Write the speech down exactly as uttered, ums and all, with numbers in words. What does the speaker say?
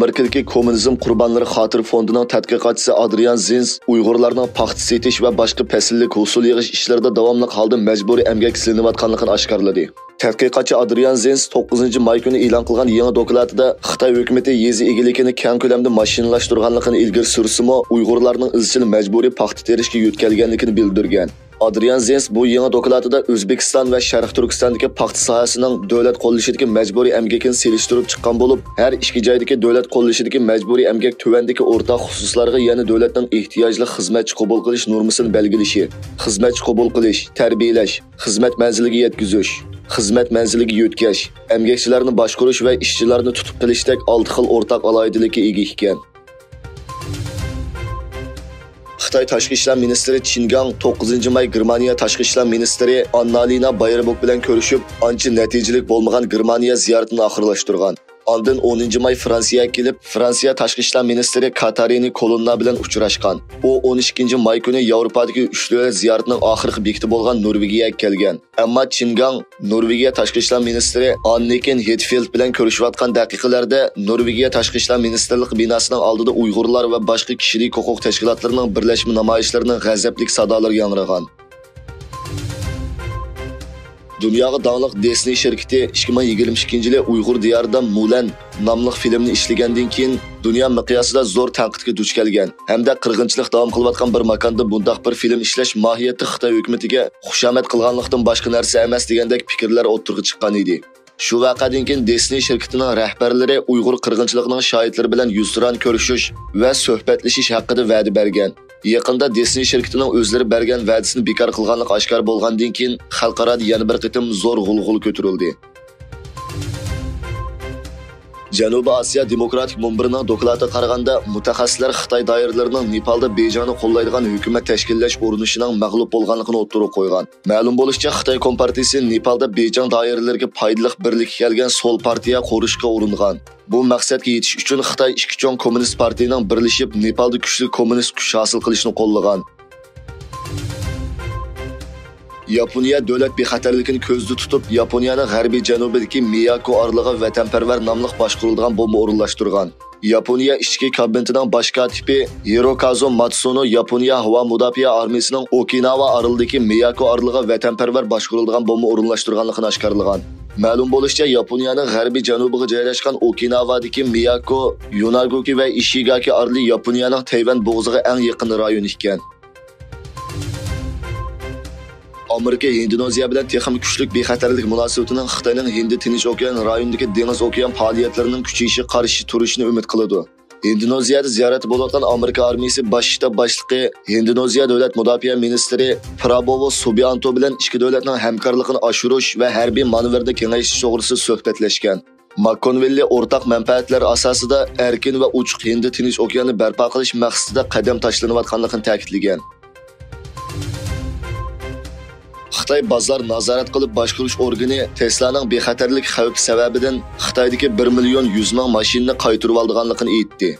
ئامېرىكىدىكى كوممۇنىزم قۇربانلىرى خاتىرە فوندىنىڭ تەتقىقاتچىسى ئادرىيان زىنس ئۇيغۇرلارنىڭ پاختا سېتىش ۋە باشقا پەسىللىك ھوسۇل يىغىش ئىشلىرىدا داۋاملىق ھالدا مەجبۇرىي ئەمگەك سېلىنىۋاتقانلىقىنى ئاشكارىلىدى. تەتقىقاتچى ئادرىيان زىنس توققۇزىنچى ماي كۈنى ئېلان قىلغان يېڭى دوكلاتىدا خىتاي ھۆكۈمىتى يېزا ئىگىلىكىنى كەڭ كۆلەمدە ماشىنىلاشتۇرغانلىقىنى ئىلگىرى سۈرسىمۇ، ئۇيغۇرلارنىڭ ئىزچىل مەجبۇرىي پاختا تېرىشكە يۆتكەلگەنلىكىنى بىلدۈرگەن. ئادرىيان زېنس بۇ يېڭى دوكلاتىدا ئۆزبېكىستان ۋە شەرقىي تۈركىستاندىكى پاختا ساھەسىنىڭ دۆلەت قوللىشىدىكى مەجبۇرىي ئەمگىكىنى سېلىشتۇرۇپ چىققان بولۇپ، ھەر ئىككى جايدىكى دۆلەت قوللىشىدىكى مەجبۇرىي ئەمگەك تۆۋەندىكى ئورتاق خۇسۇسلارغا يەنە دۆلەتنىڭ ئېھتىياجلىق خىزمەتچى قوبۇل قىلىش نورمىسىنى بەلگىلىشى، خىزمەتچى قوبۇل قىلىش، تەربىيەلەش، خىزمەت مەنزىلىگە يەتكۈزۈش، خىزمەت مەنزىلىگە يۆتكەش، ئەمگەكچىلەرنى باشقۇرۇش ۋە ئىشچىلارنى تۇتۇپ قېلىشتەك ئالتە خىل ئورتاق ئالاھىدىلىككە ئىگە ئىكەن. خىتاي تاشقى ئىشلار مىنىستىرى چىن گاڭ توققۇزىنچى ماي گېرمانىيە تاشقى ئىشلار مىنىستىرى ئاننالىنا بايربوك بىلەن كۆرۈشۈپ، ئانچە نەتىجىلىك بولمىغان گېرمانىيە زىيارىتىنى ئاخىرلاشتۇرغان. ئاندىن ئونىنچى ماي فرانسىيەگە كېلىپ، فرانسىيە تاشقى ئىشلار مىنىستىرى كاتارىنى كولوننا بىلەن ئۇچراشقان. ئۇ ئون ئىككىنچى ماي كۈنى ياۋروپادىكى ئۈچ دۆلەت زىيارىتىنىڭ ئاخىرقى بېكىتى بولغان نورۋېگىيەگە كەلگەن. ئەمما چىن گاڭ نورۋېگىيە تاشقى ئىشلار مىنىستىرى ئاننىكېن ھېتفېلد بىلەن كۆرۈشۈۋاتقان دەقىقىلەردە نورۋېگىيە تاشقى ئىشلار مىنىستىرلىقى بىناسىنىڭ ئالدىدا ئۇيغۇرلار ۋە باشقا كىشىلىك ھوقۇق تەشكىلاتلىرىنىڭ بىرلەشمە نامايىشلىرىنىڭ غەزەپلىك سادالىرى ياڭرىغان. دۇنياغا داڭلىق دىسنېي شىركىتى ئىككى مىڭ يىگىرمە ئىككىنچى يىلى ئۇيغۇر دىيارىدا مۇلەن ناملىق فىلىمنى ئىشلىگەندىن كېيىن، دۇنيا مىقياسىدا زور تەنقىدكە دۇچ كەلگەن ھەمدە قىرغىنچىلىق داۋام قىلىۋاتقان بىر ماكاندا بۇنداق بىر فىلىم ئىشلەش ماھىيەتتە خىتاي ھۆكۈمىتىگە خۇشامەت قىلغانلىقتىن باشقا نەرسە ئەمەس دېگەندەك پىكىرلەر ئوتتۇرىغا چىققان ئىدى. شۇ ۋەقەدىن كېيىن دىسنېي شىركىتىنىڭ رەھبەرلىرى ئۇيغۇر قىرغىنچىلىقىنىڭ شاھىتلىرى بىلەن يۈزتۇرا كۆرۈشۈش ۋە سۆھبەتلىشىش ھەققىدە ۋەدە بەرگەن. يېقىندا دىسنېي شىركىتىنىڭ ئۆزلىرى بەرگەن ۋەدىسىنى بىكار قىلغانلىقى ئاشكارا بولغاندىن كېيىن، خەلقئارادا يەنە بىر قېتىم زور غۇلغۇلا كۆتۈرۈلدى. جەنۇبىي ئاسىيا دېموكراتىك مۇنبىرىنىڭ دوكلاتىغا قارىغاندا، مۇتەخەسسىسلەر خىتاي دائىرىلىرىنىڭ نېپالدا بېيجىڭنى قوللايدىغان ھۆكۈمەت تەشكىللەش ئۇرۇنۇشىنىڭ مەغلۇپ بولغانلىقىنى ئوتتۇرىغا قويغان. مەلۇم بولۇشىچە، خىتاي كومپارتىيىسى نېپالدا بېيجىڭ دائىرىلىرىگە پايدىلىق بىرلىككە كەلگەن سول پارتىيە قۇرۇشقا ئۇرۇنغان. بۇ مەقسەتكە يېتىش ئۈچۈن خىتاي ئىككى چوڭ كوممۇنىست پارتىيىنىڭ بىرلىشىپ نېپالدا كۈچلۈك كوممۇنىست كۈچ ھاسىل قىلىشىنى قوللىغان. ياپونىيە دۆلەت بىخەتەرلىكىنى كۆزدە تۇتۇپ، ياپونىيەنىڭ غەربىي جەنۇبىدىكى مىياكو ئارىلىغا ۋەتەنپەرۋەر ناملىق باشقۇرۇلىدىغان بومبا ئورۇنلاشتۇرغان. ياپونىيە ئىچكى كابىنېتىنىڭ باش كاتىپى ھىروكازۇ ماتسۇنو ياپونىيە ھاۋا مۇداپىئە ئارمىيىسىنىڭ ئوكىناۋا ئارىلىدىكى مىياكو ئارىلىغا ۋەتەنپەرۋەر باشقۇرۇلىدىغان بومبا ئورۇنلاشتۇرغانلىقىنى ئاشكارىلىغان. مەلۇم بولۇشىچە، ياپونىيەنىڭ غەربىي جەنۇبىغا جايلاشقان ئوكىناۋادىكى مىياكو، يوناگوكى ۋە ئىشىگاكى ئارىلى ياپونىيەنىڭ تەيۋەن بوغۇزىغا ئەڭ يېقىن رايون ئىكەن. ئامېرىكا ھىندونېزىيە بىلەن تېخىمۇ كۈچلۈك بىخەتەرلىك مۇناسىۋىتىنىڭ خىتاينىڭ ھىندى تىنچ ئوكيان رايونىدىكى دېڭىز ئوكيان پائالىيەتلىرىنىڭ كۈچىيىشىگە قارشى تۇرۇشىنى ئۈمىد قىلىدۇ. ھىندونېزىيەدە زىيارەتتە بولۇۋاتقان ئامېرىكا ئارمىيىسى باش شتاب باشلىقى، ھىندونېزىيە دۆلەت مۇداپىئە مىنىستىرى پرابوۋو سۇبىئانتو بىلەن ئىككى دۆلەتنىڭ ھەمكارلىقىنى ئاشۇرۇش ۋە ھەربىي مانېۋىرنى كېڭەيتىش توغرىسىدا سۆھبەتلەشكەن. ماككونۋىللى ئورتاق مەنپەئەتلەر ئاساسىدا ئەركىن ۋە ئوچۇق ھىندى تىنچ ئوكياننى بەرپا قىلىش مەقسىتىدە قەدەم تاشلىنىۋاتقانلىقىنى تەكىتلىگەن. خىتاي بازار نازارەت قىلىپ باشقۇرۇش ئورگىنى تېسلانىڭ بىخەتەرلىك خەۋپى سەۋەبىدىن خىتايدىكى بىر مىليون يۈز مىڭ ماشىنىنى قايتۇرۇۋالىدىغانلىقىنى ئېيتتى.